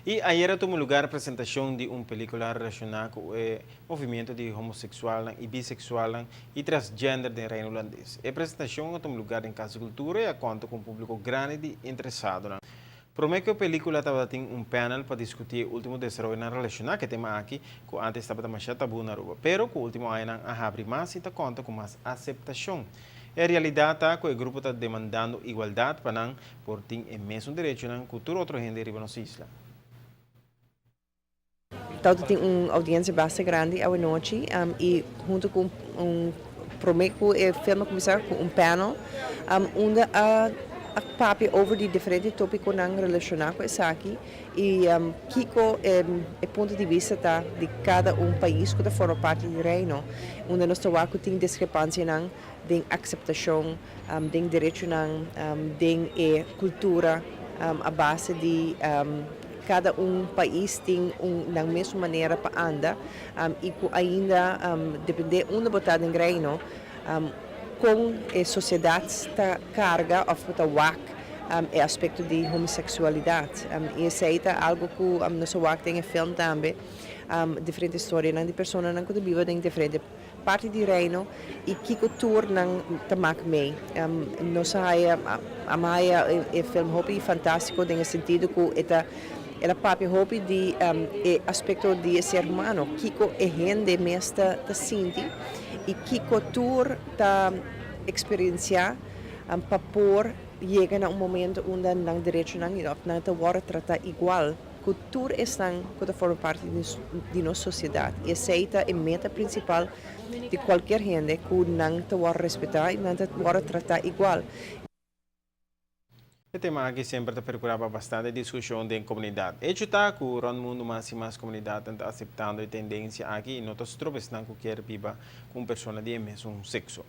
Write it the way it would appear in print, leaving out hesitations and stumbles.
Y ayera a tuma lugar presentacion di un pelicula relaciona cu e movimento di homosexualnan y bisexualnan y transgender den Reino Hulandes. E presentacion a tuma lugar den Cas di Cultura y a conta cu un publico grandi di interesadonan. Prome cu e pelicula tabatin un panel pa discuti e ultimo desaroyonan relaciona cu e tema aki, cu antes tabata masha tabu na Aruba, pero cu ultimo añanan a habri mas y ta conta cu mas aceptacion. E realidad ta cu e grupo ta demandando igualdad pa nan por tin e mesun derechonan cu tur otro hende riba nos isla. Tawata tin un audiencia basta grandi awe nochi y hunto cu un prome cu e film a cuminsa cu un panel unda a papia over di diferente topiconan relaciona cu esaki y kico e punto di bista ta di cada un pais cu ta forma parti di Reino, unda nos ta wak cu tin discrepancianan den aceptacion, den derechonan, den e cultura a base di cada un pais tin un nan mesun manera pa anda y cu ainda depende unda bo ta den Reino con e sociedad ta carga of ta wak e aspecto di homosexualidad y esey ta algo cu nos a wak den e film tambe, diferente storianan di personanan cu ta biba den diferente parti di Reino y kico tur nan ta mak mee. Nos a haya, a haya e film hopi fantastico den e sentido cu e ta el a papia hopi di e aspecto di e ser humano, kico e hende mes ta ta sinti y kico tur ta experiencia pa por yega na un momento unda nan derechonan of nan ta worde trata igual cu tur esnan cu ta forma parti di nos sociedad y esey ta e meta principal di cualkier hende, cu nan ta worde respeta y nan ta worde trata igual. E tema aki semper ta percura pa bastante discusion den comunidad. Hecho ta cu rond mundo mas y mas comunidadnan ta aceptando e tendencia aki y no ta stroba esnan cu kier biba cu un persona di e mesun sexo.